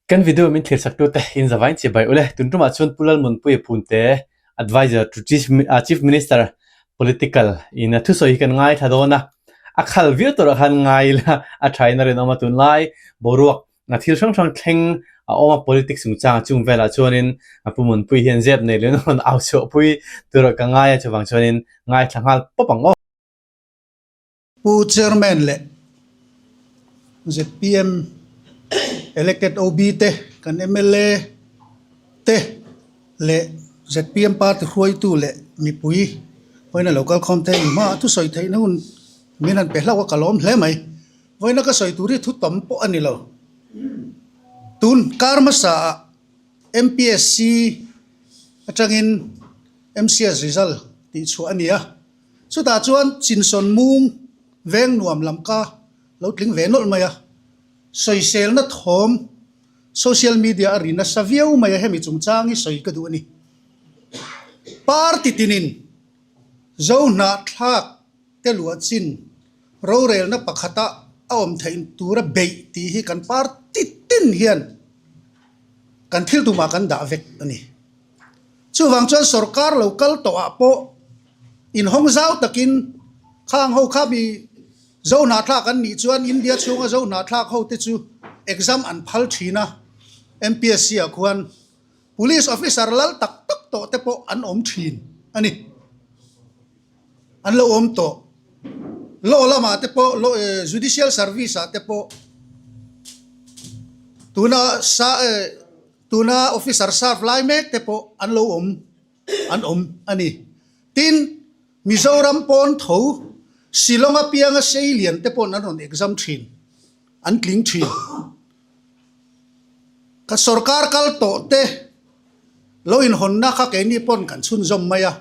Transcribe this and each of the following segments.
Kan video min thlir sak tute in zavain chibai ule. Tun tumah chuan Pu Lalmunpuia Phunte, Advisor to Chief Minister, Political, in a thusawi hi kan ngaithla dawn a. A khal viau turah khan ngai ila a thain a rinawm a. Tunlai boruak thil hrang hrang thleng a awm a, politics chungchang chung velah chuanin Pu Munpui hian zep nei leh rawn au chhuahpui turah ka ngai a, chuvang chuanin ngaithla nghal pawp ang aw. Pu Chairman leh zpm elected OB te, kan mla te leh zpm party hruaitu leh mipui vawiina lo kal khawm te inhma a thusawi theihna hun min han pe hlauh a ka lawm hle mai. Vawiina ka sawi tur hi thu tam pawh a ni lo. Tun kar hmasa ah MPSC atangin MCS result tih chhuah a ni a. Chutah chuan Chinsawn mung veng nuam lam ka lo tling ve nawlh mai a, sawiselna thawm social media a ri nasa viau mai a, hemi chungchang hi sawi ka duh a ni. Party tinin Zo hnahthlak te luah chin rorelna pakhata a awm theih tura beih tih hi kan party tin hian kan thil tumah kan dah vek a ni. Chuvang chuan sorkar lo kal tawhah pawh inhawng zau takin khang ho kha mi Zo hnahthlak an nih chuan India chhunga Zo hnahthlak ho te chu exam an phal thin a, MPSC ah khuan Police officer lal tak tak tawh te pawh an awm thin a ni. An lo awm tawh. Law lamah te pawh law judicial service ah te pawh tuna sa Tuna officer serve lai mek te pawh an lo awm an awm a ni. Tin, Mizoram pawn tho Shillong apianga sei lian te paw'n an rawn exam thin, an tling thin. Ka sorkar kal tawh te lo inhawnna kha keini pawn kan chhunzawm mai a.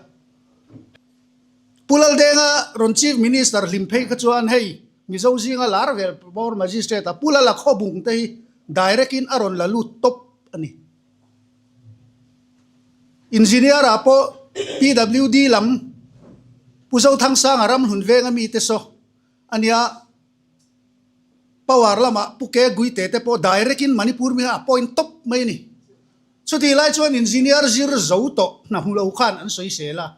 Pu Laldenga rawn Chief Minister hlim phei kha chuan hei Mizo zinga lar vel bawr Magistrate a Pu Lala Khawbung te hi direct in a rawn la lut tawp a ni. Engineer ah pawh PWD lam Pu Zothangsanga Ramhlun venga mite saw a nia, Power lamah Pu Ke Guite te pawh direct in Manipur mi khan a point tawp mai a ni. Chutih lai chuan Engineer zir zo tawh hna hmu lo khan an sawi sel a.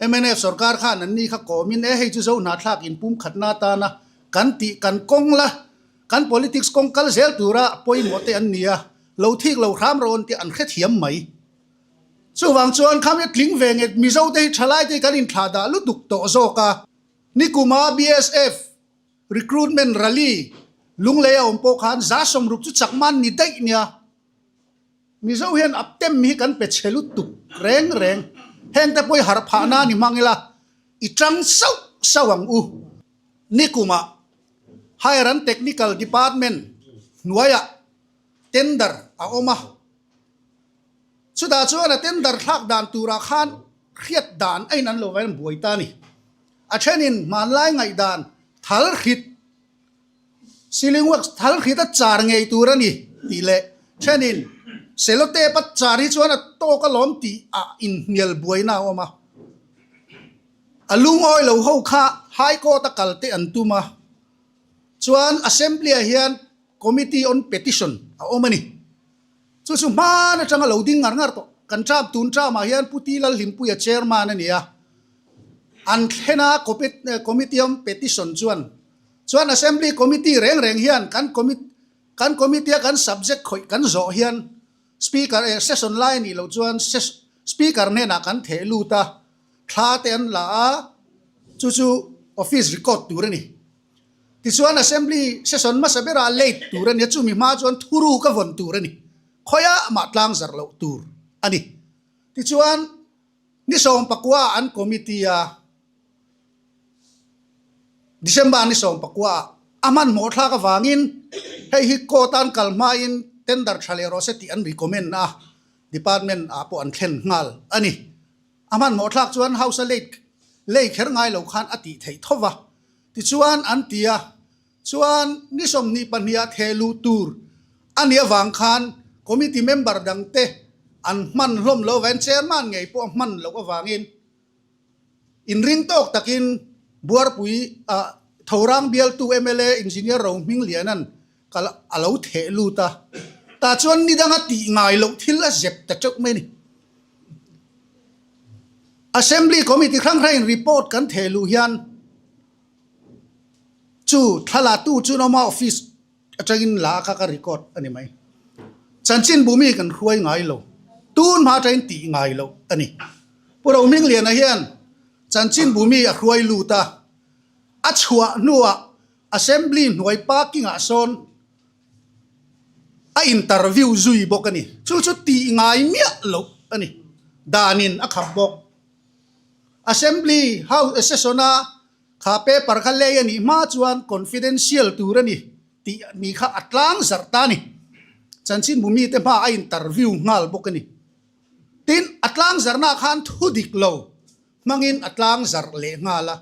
Mnf sorkar khan an ni kha kawmin e hei chu zo hnahthlak inpumkhatna atana kan tih kan kawng la, kan politics kawng kal zel tura pawimawh te an ni a, lo thik lo hram rawn tih an hrethiam mai. Chuvang chuan khami tling ve nge Mizo te hi thalai te hi kan inthlah dah lutuk tawh zawk a. Nikuma BSF recruitment rally Lunglei a awm pawh khan 160 chu chakman ni daih nia. Mizo hian aptem hi kan pe chhe lutuk reng reng. Heng te pawh i harh phah nan i hmang ila, i tang sauh sauh ang u. Nikumah Higher and Technical Department hnuaiah tender a awm a. Chutah chuan a tender thlak dan turah khan hriat dan a in an lo vain buai ta a ni. A thenin hmanlai ngaihdan thal hrit Ceiling wax thal hrit a char ngei tur a ni tih leh thenin cellotape a char hi chuan a tawk alawm tih ah inhnial buaina a awm a. A lungawi lo ho kha High Court a kal te an tum a, chuan Assembly ah hian Committee on Petition a awm a ni. Chu chu hman atanga lo ding ngar ngar tawh. Kan term tun term ah hian Pu Ti Lalhlimpuia Chairman a ni a, an thlen a Committee on Petition chuan Chuan Assembly Committee reng reng hian kan kan committee a kan subject khawih kan zawh hian Speaker eh session lai a nih loh chuan Speaker hnenah kan theh lut a, thla te an la a, chu chu office record tur a ni. Tichuan Assembly session hmasa berah late tur a ni a, chumi hma chuan thuruk a vawn tur a ni. Khawiah mah tlang zarh loh tur a ni. Tichuan ni 14 an committee a. December ni 14 ah a hmanhmawh thlak avangin hei hi court an kal hmain tender tha leh rawh se tih an recommend a, department ah pawh an thlen nghal a ni. A hmanhmawh thlak chuan house a late lei kher ngai lo khan a tih theih tho va, tichuan an ti a, chuan ni 22 ah theh luh tur a nih avang khan committee member dangte an hman hlawm lo avangin chairman ngei pawh a hman loh avangin Inring tawk takin Buarpui ah Thorang bialtu mla Engineer Rohmingliana'n kal a lo theh lut a. Tah chuan ni danga tih ngai loh thil a zep ta teuh mai a ni. Assembly Committee hrang hrangin report kan theh luh hian chu thlalatu chu Noma office atangin la kha ka record a ni mai. Chanchinbu mi kan hruai ngai lo. Tun hma atangin tih ngai loh a ni. Pu Rohmingliana hian chanchinbu mi a hruai lut a, a chhuah hnuah Assembly hnuai parking ah sawn a interview zui bawk a ni. Chu chu tih ngai miah loh a ni. Danin a khap bawk. Assembly House session a kha paper kha lei a nih hma chuan confidential tur a ni tih ni kha a tlang zarh ta a ni. Chanchinbu mite hma a interview nghal bawk a ni. Tin, a tlang zarhna khan thu dik lo hmangin a tlang zarh leh nghal a.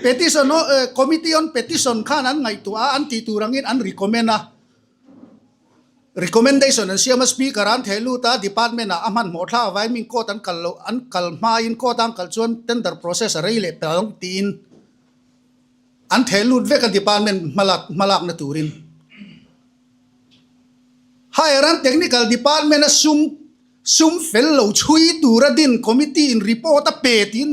Petition Committee on Petition khan an ngaihtuah a, an tih tur angin an recommend a, recommendation an siam a, Speaker an theh lut a, Department ah a hmanhmawh thlak avangin min court an kal loh, an kal hmain court a an kal chuan tender process a rei leh pel ang tiin an theh lut vek a Department hmalak hmalakna turin. Higher and Technical Department a sum sum fel lo chhui tura din committee in report a pe tiin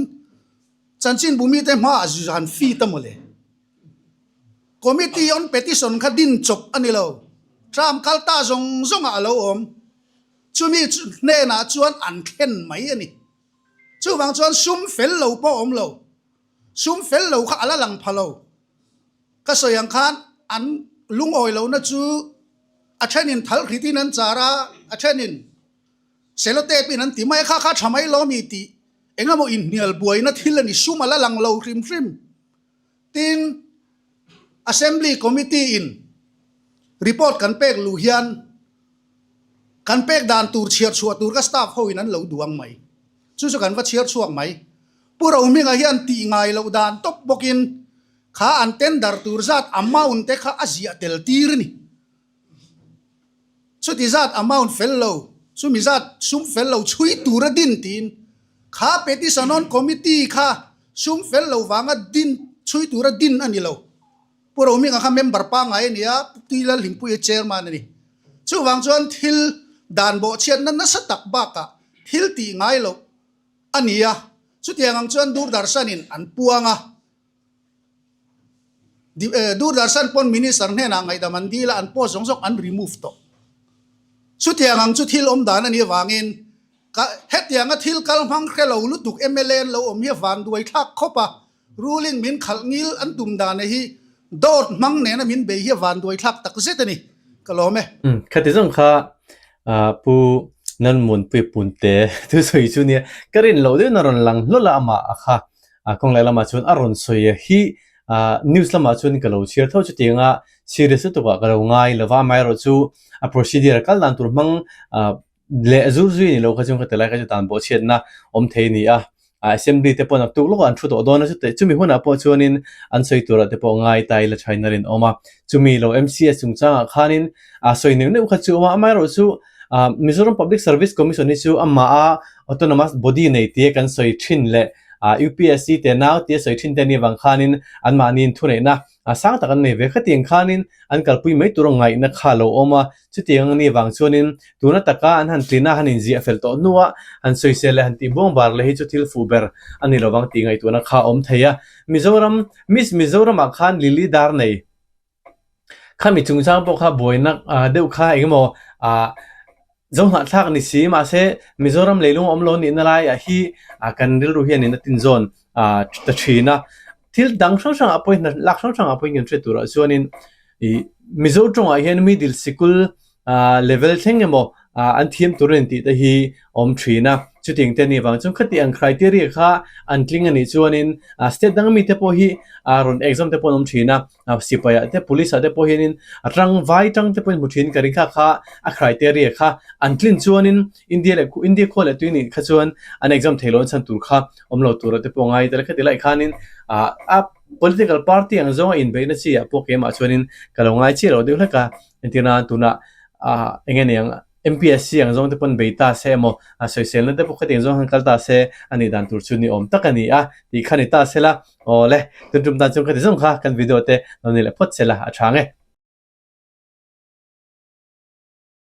Chanchinbu mite hmaah han fit a mawle. Committee on Petition kha din chawp a ni lo. Term kal ta zawng zawngah a lo awm. Chumi hnenah chuan an thlen mai a ni. Chuvang chuan sum fel lo pawh a awm lo. Sum fel lo kha a la lang pha lo. Ka sawi ang khan an lungawi lohna chu a thenin thal hritin an char a, a thenin Sellotape in an ti mai a, kha kha tha mai lo mi tih engemaw inhnial buaina thil a ni sum a la lang lo hrim hrim. Tin, Assembly Committee in report kan pek luh hian kan pek dan tur chhiar chhuah tur ka staff ho in an lo duang mai. Chu chu kan va chhiar chhuak mai. Pu Rohminga hian tih ngai loh dan tawp bawkin kha an tender tur zat amount te kha a ziah tel tir a ni. Chuti zat amount fel lo, chumi zat sum fel lo chhui tura din tiin kha petition on committee kha sum fel lo vanga din chhui tura din a ni lo. Pu Rohminga kha member pangngai a ni a, Pu Lalhlimpuia chairman a ni. Chuvang chuan thil dan bawhchhiatna nasa tak bakah thil tih ngai loh a ni a, chutiang ang chuan Doordarshan-in an puang a. Doordarshan pawn Minister hnenah ngaihdam an dil a, an post zawng zawng an remove tawh. Chutiang ang chu thil awm dan a nih avangin ka hetianga thil kal hmang hre lo lutuk mla an lo awm hi a vanduai thlak khawp a, ruling min khalh ngil an tum dan hi dawt hmang nena min bei hi a vanduai thlak tak zet a ni. Ka lawm e. Khati zawng kha Pu Nanmunpui Punte thusawi chu nia ka rin loh deuhin a rawn lang hlawlh a amah a kha. A kawng leh lamah chuan a rawn sawi a hi ah news lamah chuan ka lo chhiar tho chutiang a serious lutuk ah ka lo ngai lo va amaherawh chu a procedure kal dan tur hmang ah leh zur zui a ni lo kha chuan ka ti lai kha chu dan pawh chhiatna awm thei a ni a ah assembly te pawh naktuk lawkah an thu tawh dawn a chutah chumi hunah pawh chuanin an sawi turah te pawh ngai ta ila thain a rinawm a chumi lo M_C_S chungchangah khanin ah sawi neuh neuh kha chu a awm a amaherawh chu ah Mizoram Public Service Commission hi chu amah a autonomous body nei tia kan sawi thin leh ah UPSC te nau tia sawi thin te anih avang khanin anmahniin thuneihna ah sang tak an nei ve khatiang khanin an kalpui mai tur a ngaihna kha a lo awm a, chutiang anih avang chuanin tuna taka an han tlin a han inziah fel tawh hnuah han sawisel leh han tih buang bar leh hi chu thil fuh ber a ni lovang tih ngaihtuahna kha a awm thei a. Mizoram Miss Mizoramah khan Lily Darnei Khami chungchang pawh kha buaina deuh kha engemaw ah zohnahthlak ni si mahse Mizoram leilung awm lo nihna laiah hi kan rilru hianin a tinzawn ah ta thin a. Thil dang hrang hrangah pawhin hna lak hrang hrangah pawhin kan hriat turah chuanin ih Mizo tawngah hian middle sikul ah level thleng emaw ah an thiam tur a ni tih te hi a awm thin a. Chutiang te anih vang chuan khati ang criteria kha an tling anih chuanin ah state dang mite pawh hi ah rawn exam te pawh an awm thin a. A sipai ah te police ah te pawh hianin a tang vai tang te pawhin hmu thin ka ring kha kha a criteria kha an tlin chuanin India leh India khua leh tui nih kha chuan an exam thei lo an chhan tur kha awm lo tur ah te pawh a ngai tel a khati lai khanin ah a political party ang zawnga inbeihna chi ah pawh keimah chuanin ka lo ngai chiah lo deuh hlek a entir nan tunah ah eng nge niang MPSC ang zawng te pawn bei ta se emaw, a sawiselna te pawh khatiang zawng han kal ta se a nih dan tur chu ni awm tak a ni a tih kha ni ta se la, aw le, tun tum tan chuan khati zawng kha kan video te lo ni leh phawt se la a tha ang e.